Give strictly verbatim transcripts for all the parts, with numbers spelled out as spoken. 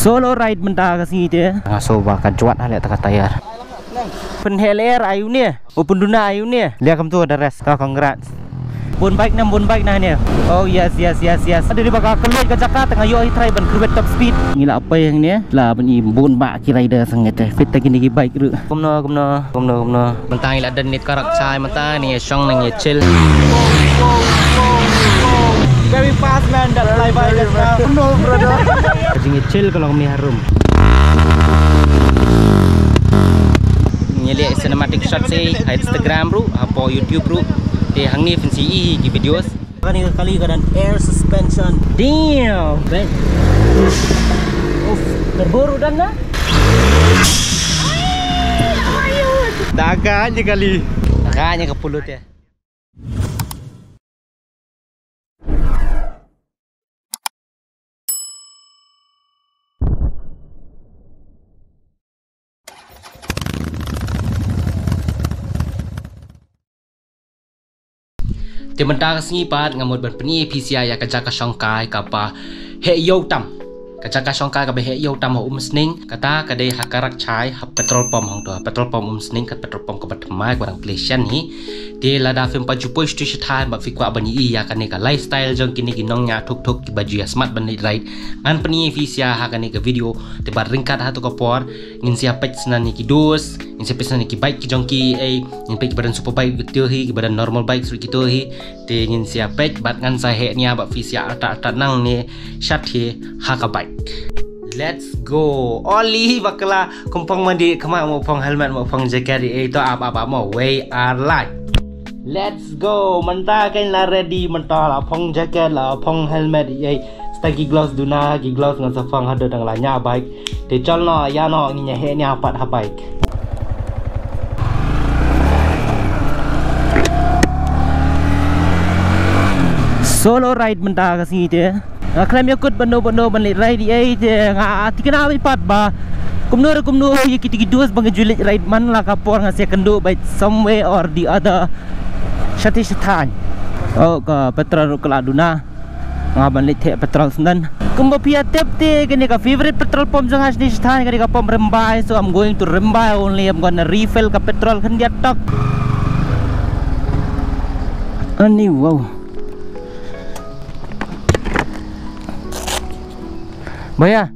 Solo ride mynta ka sngi te. Nga sngew ba ka jwat ha leh ta ka tayar. Pynheh lyer ayu ne. O pynduna ayu ne. Leh kumtu da rest. Ka congrats. Bun bike nam, bun bike na ne. Oh yes, yes, yes, yes. Dei ba ka kylluid ka jaka te nga ïoh hi trai ban kyrwet top speed. Ngi la pei hangne. La ban i bun ba ki rider sangeh te. Peit ta kine ki bike ruh. Kumno, kumno, kumno, kumno. Mynta ngi la dang nit karak chai mynta ngi shong ngi chill. Very fast, man, that flyby just now. No, brother. Ka jingchill ka long mih harum. Ngi leh cinematic shot se ha Instagram ruh, hapoh YouTube ruh. Te hangne phin sa ïohi ki videos. Kane ka kali ka don air suspension. Damn. Uff, turbo ruh don na. Da ka ïa kali. Da ka ïa ka pulut ïa. Te mynta ka sngi pat nga mut ban pyni ïa phi sha ïa ka jaka shongkai kaba heh ïew tam. Ka jaka shongkai kaba heh ïew tam ha Umsning, kata ka dei ha Karakchai, ha petrol pump hangto, ha petrol pump Umsning, ka petrol pump kaba thymmai kaba dang plie shen hi. Te lada phim pat ju poi sha shatei ba phi kwah ban ïohi ïa kane ka lifestyle jong kine ki nongñiah thuk thuk kiba ju ïa smat ban leit ride, ngan pyni ïa phi sha ha kane ka video. Te bad ryngkat ha tu ka por ngin sa ïa peit shuwa ïa ki dos, ngin sa ïa peit shuwa ïa ki bike ki jong ki, eh, ngin peit kiba don super bike kito hi, kiba don normal bike ruh kito hi. Te ngin sa ïa peit bad ngan sa heh nia ba phi sha artat artat nangne shatei ha ka bike. Let's go. Oli bakla, kum phong mandi, khmat mo phong helmet, mo phong jacket, eh, to ap ap ap mo, we are live. Let's go. Mynta kan la ready, mynta la phong jacket, la phong helmet, eh. Sta ki gloves duna, ki gloves ngan sa phong haduh dang la ñiah bike. Te chal noh, ïa noh, ngin ïa heh nia pat ha bike. Solo ride mynta ka sngi te. Nga khlem ïa kut bano bano ban leit ride ei te nga tikna bad pat ba. Kumno re kumno ïa kiti ki dos ba nga ju leit ride man la ka por nga sa kynduh bad somewhere or the other. Shatei shatei. Oh, ka petrol ruh ka la duna. Nga ban leit theh petrol shen. Kumba phi ïa tip te kane ka favorite petrol pump jong nga shatei shatei kane ka pump Rymbai, so I'm going to Rymbai only, I'm gonna refill ka petrol khyndiat tok. Ani wow. Bhaiya.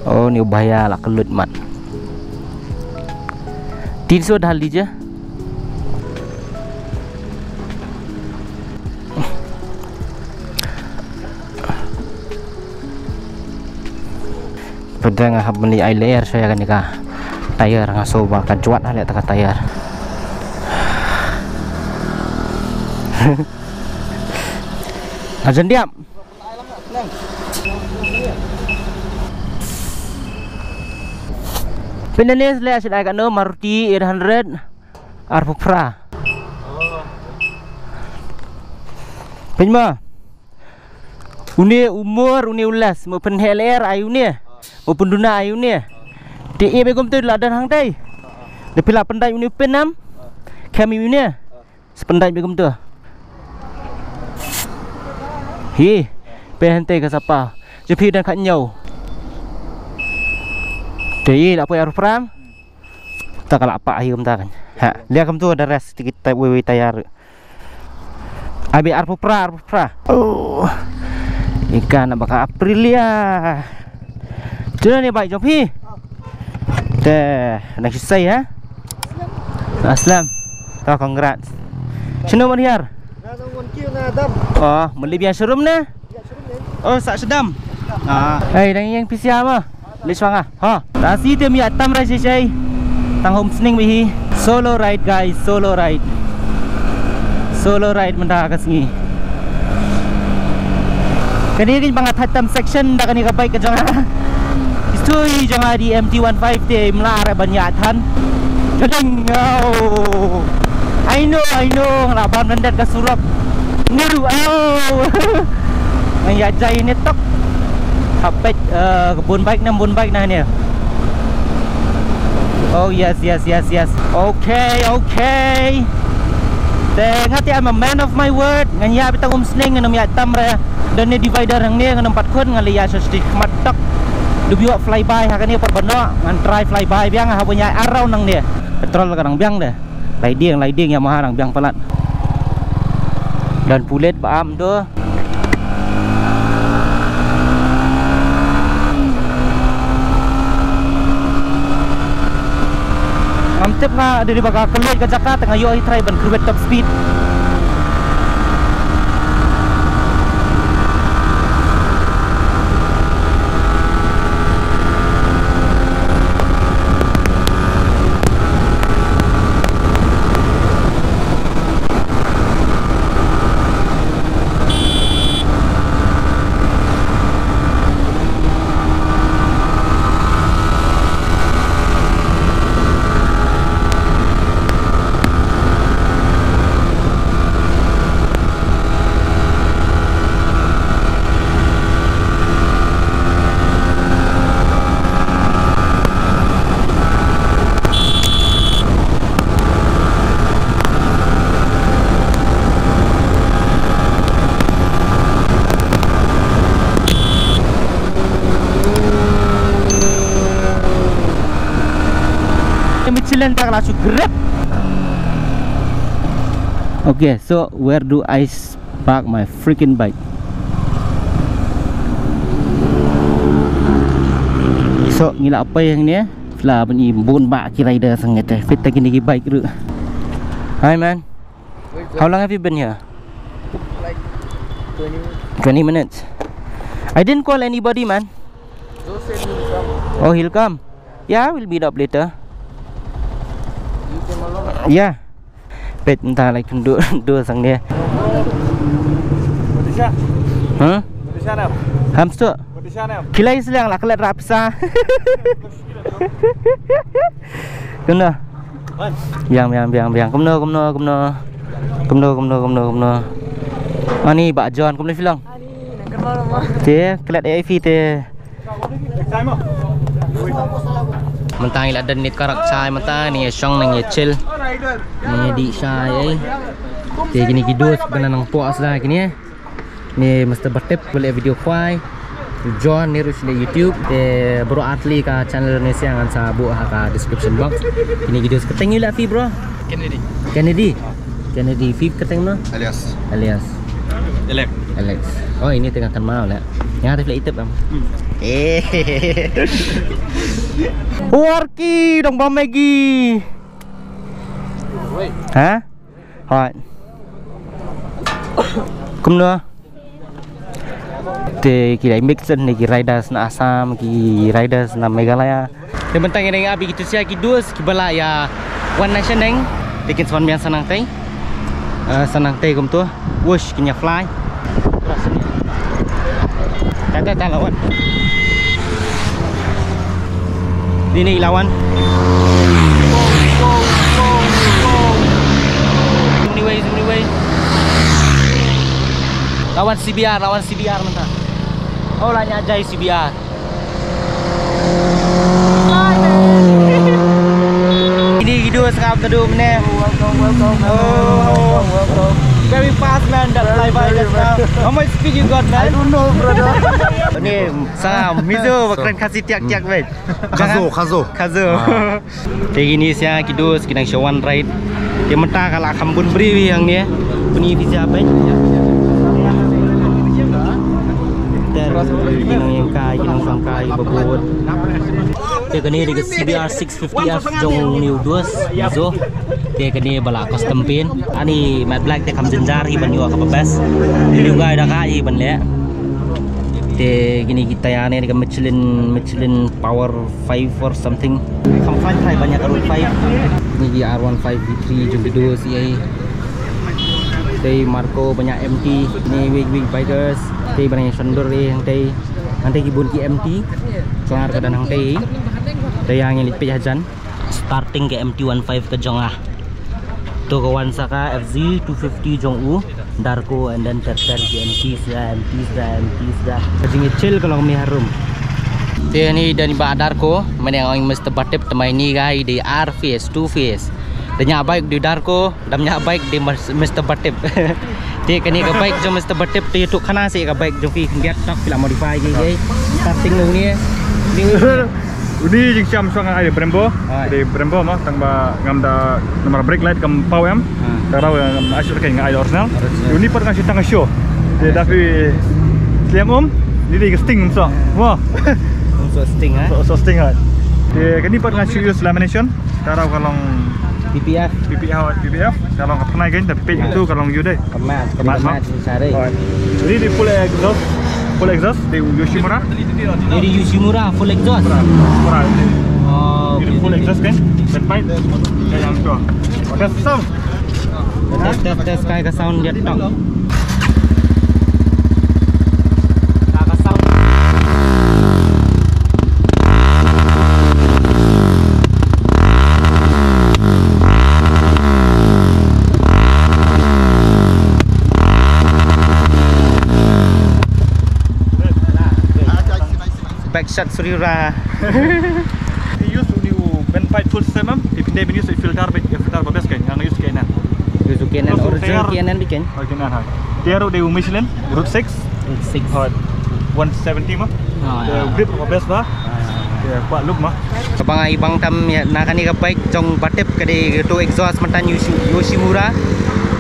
Oh, ni bhaiya la kylluid mat. Tin so dal dija. Pynban nga hap ban ai lyer sha ïa kane ka tayar, nga sngew ba ka jwat ha leh ta ka tayar. Nga jan diap. Pynban ne leh sha ïa kano Maruti eight hundred. Arphew phra. Pynban. Une u mor, une u les, mo pynheh lyer ai une. Mo pynduna ai une. Te ïa be kumtu la don hangtai. Te phi la pyndait une u pynam. Khem une. Sa pyndait be kumtu. Hi. Pynheh te ka sapa. Ju phi don khat ñiew. Te ïa la poi arphew phra. Ta ka la pah hi kumta kan. Ha, leh kumtu da rest tikit tai wei wei tayar. Abi arphew phra, arphew phra. Oh. Ika na baka Aprilia. Juna ni bike jong phi. Te, nang shisai ha. Aslam. Ta congrats. Shino man hiar. Oh, muli biar showroom na. Oh, sa sdang. Ah. Hey, dang ïeng phi sha ma. Leit shwa nga. Ha. Tasi te ym ïa tam re shisha. Tang hom sning bad hi. Solo ride guys, solo ride. Solo ride mynta ka sngi. Kane ka ba nga thait tam section da kane ka bike ka jong nga. History jong nga di M T one five te ym lah re ban ïa than. Jadeng. Oh. I know, I know. Nga la bam nandat ka surok. Ngeru, oh. Ngan ïa jai ne tok. Hapet, eh, bun bike na, bun bike na ne. Oh yes, yes, yes, yes. Okay, okay. Te nga te I'm a man of my word. Ngan ïa bitang um sning ngan ym ïa tam re. Don ne divider hangne ngan ym pat khun ngan leit ïa sha stage khmat tok. Dubiwa flyby ha kane pat ba noh, ngan try flyby biang ha ban ïai ar round nangne. Petrol ka dang biang de. Lai ding, lai ding ïa maha dang biang palat. Don pulit ba am do. Ngam tip nga dei ba ka kylluid ka jaka te nga ïoh hi trai ban kyrwet top speed. Michelin tak la su grep. Okay, so where do I s- park my freaking bike? So ngi la poi hangne. Phi lah ban i bun bah ki rider sangeh te. Peit kine ki bike ruh. Hi man. How long have you been here? Like twenty minutes. Twenty minutes. I didn't call anybody, man. Joe said he'll come. Oh, he'll come. Yeah, we'll meet up later. You came alone? Yeah. Peit mynta la khynduh duh sang ne. Patricia. Huh? Patricia nam. Ham suk. Patricia nam. Ki la ïa sliang la klet rap sa. Kumno? Biang, biang, biang, biang. Kumno, kumno, kumno. Kumno, kumno, kumno, kumno. Ani Bah John, kumno phi long? Te klet ei phi te. Mynta ngi la don ne ka rak chai, mynta ngi ïa shong ngi ïa chill. Ngi ïa dih shai ei. Te kine ki dos ba nang pok sda kine. Ne Mister Batep ba leh video khwai. John ne ruh sha YouTube. Te bro, ar tylli ka channel ne sa ngan sa buh ha ka description box. Kine ki dos, kyrteng ïa u la phi, bro? Kennedy. Kennedy. Kennedy, phi kyrteng no? Alias. Alias. Alex. Alex. Oh, ini tengah kan mau lah. Yang ada flight itep am. Eh. Warki dong ba Maggie. Ha? Hot. Kumno? Te ki dei mix ne ki riders na Assam, ki riders na Meghalaya. Te mynta ngi dang ïa ap ïa ki tu sha ki dos kiba la ïa wan na shaneng. Te kin sa wan biang sa nangtai. Eh, sa nangtai kumto. Wush, kin ïa fly. Tata ta la wan. Dini la wan. Anyway, anyway. La wan C B R, la wan C B R mynta. Oh, la ïa jai C B R. Ini video sngap tadu mene. Welcome, welcome. Oh, welcome, welcome. Very fast, man, that flyby just now. How much speed you got, man? I don't know, brother. Ni sa mizo bakran kasi tiak tiak, man. Kazo, kazo. Kazo. Te kine sa ki dos ki nang shu wan ride. Te mynta ka la kham bun briew hangne. Puni pisa peit. Te ki nang ïeng kai, ki nang song kai ba bun. Te kane dei ka C B R six fifty F jong une u dos, Mizo. Te kane ba la custom paint. Ani matte black te kham jynjar hi ban ïoh kaba best. Une u guy da ka hi ban leh. Te kine ki tyre ne dei ka Michelin, Michelin Power five or something. Kham fine try ban ïa ka Road five. Ni ki R one five V three jong ki dos ei. Tei Marco ban ïa M T. Ni big big bikers. Tei ban ïa shondur ei hangtei. Hangtei ki bun ki M T. Jong nga ka don hangtei. Tei ïa ngi leit peit hajan. Starting ka M T one five ka jong nga. To ka wan sa ka F Z two fifty jong u. Darko and then ter ter ki M T sda, M T sda, M T sda. Ka jingïachill ka long mih harum. Te ni dang ba Darko, mane ong Mister Batip, te mai ni ka i dei ar phase, two phase. Da ñiah bike dei Darko, dam ñiah bike dei Mas-, Mister Batip. Te kane ka bike jong Mister Batip te tuk khana se ka bike jong phi khyndiat tak phi la modify ki ki. Starting ngi ni. Uni jingshem shuh nga ai Brembo. Ai. Dei Brembo mo, tang ba ngam da namar brake light kam paw em. Hmm. Tang ba ngam ai shuh ka, nga ai original. Original. Uni pat nga shu tang ka show. Te da phi sliang um, ni dei ka sting so. Mo. Um so sting, eh? So, so sting, eh. Te kani pat nga shu use lamination. Tang ba ka long P P F. P P F, P P F. Ka long ka pynai kein, te phi tu ka long yu dei. Ka mat, ka mat, mat, mat, sari. Alright. Ini di full exhaust, full exhaust di Yoshimura. Jadi Yoshimura full exhaust. Mura, mura. Oh, ini okay, full okay. Exhaust kan? Dan pipe. Kayak yang tu. Ada sound. Test, test, test, kayak ke sound dia tak. Kayak ke sound. Back shot suri ura. Use uni u bent pipe full system em. If they use filter, bad filter ba best kan. Yang use K N N. Use K N N, so, original tiar K N N bikin. Oh, K N N ha. Tiar u dei u Michelin, Route six. Six. Hot. One seventy mo. Ah, ya. Grip ko best ba. Ya, kwah look mo. Kaba nga i bang tam ïa na kane ka bike jong Batip ka dei ka tu exhaust mynta Yoshi-, Yoshimura.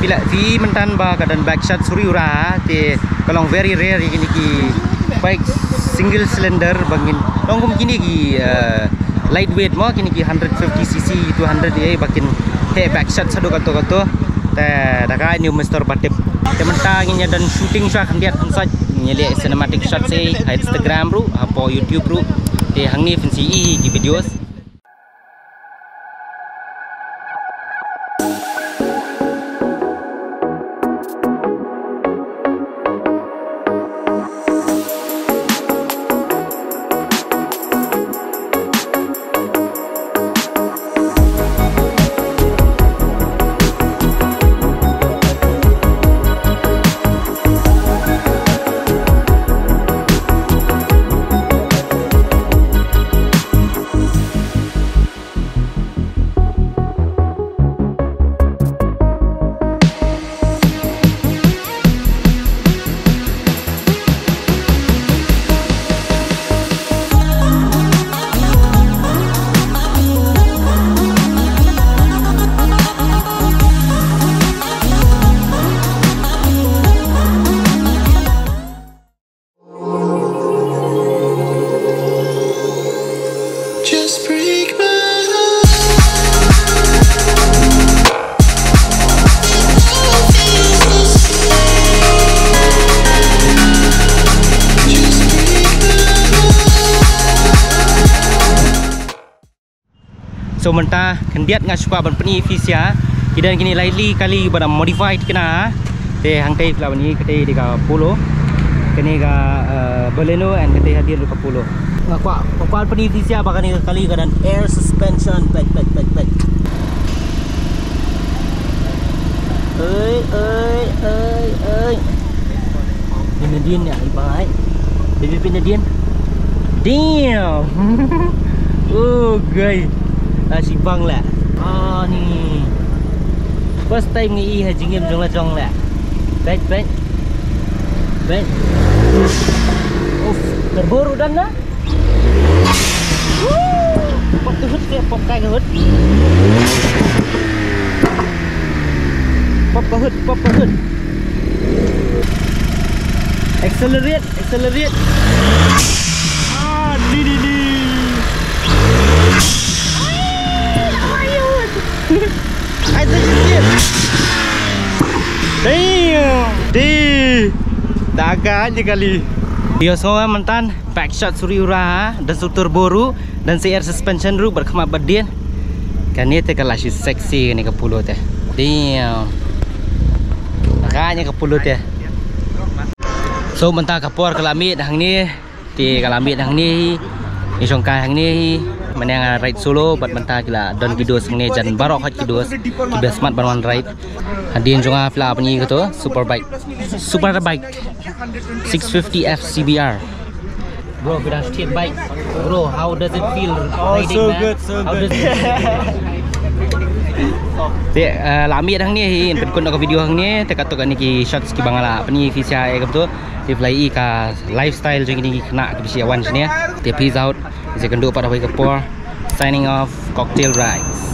Phi la phi mynta ba ka don back shot suri ura te ka long very rare ïa kine ki bike single cylinder ba ngin long kum kine ki, eh, lightweight mo, kine ki hundred fifty C C, two hundred ïa ba kin heh back shot sadu kato kato. Te da ka ni Mister Batip. Te mynta ngin ïa don shooting shuwa khyndiat khynsoit, ngin ïa leh cinematic shots ha Instagram ruh, hapoh YouTube ruh. Te hangne phin sa ïohi ki videos. Just break my heart. Just break my heart. So mynta khyndiat nga shu kwah ban pyni phi sha ki don kine lai tylli kali ba da modified kine. Te hangtei phi lah ban i katei dei ka Polo, kane ka, eh, Baleno and katei hadien ruh ka Polo. Nga kwah, nga kwah pyni phi sha ba kane ka kali ka don air suspension, peit, peit, peit, peit. Oi, oi, oi, oi. Pynadien ïa i bang ai. Baby pynadien. Damn. Oh guy. Ah, shi bang lah. Ah, ni. First time ngi i ha jingim jong la jong lah. Peit, peit. Peit. Uff, terburu dan lah. Pop ka hood, pop ka hood. Pop ka hood, pop ka hood. Accelerate, accelerate. Ah, di, di, di. Ai, ayo. Ai, di, di, di. Damn. Di. Daga aja kali. Yo, so, mantan. Back shot suri ura, ha, don sa u turbo ruh, don sa air suspension ruh, bad khmat bad dien. Kane te ka la shu sexy kane ka Polo te. Damn. Ka ne ka Polo te. So mynta ka por ka la miet hangne, te ka la miet hangne hi. Ngi shong kai hangne hi. Mynne nga ride solo, bad mynta ki la don ki dos hangne jan baroh hot ki dos. Ki best mat ban wan ride. Hadien jong nga phi la pynïoh kato, super bike. Super bike. Six fifty F C B R. Bro, kita street bike. Bro, how does it feel? Oh, riding, so man? Good, so how good. Does it... Te, eh, la miet hangne hi, pynkut noh ka video hangne, te katto katne ki shots kiba nga la pyni phi sha, eh, kato. Te phi la i ka lifestyle jong kine ki khynnah kiba shu wan shane. Te peace out. Ïa kynduh pat ha kawei ka por. Signing off, Cocktail Rise.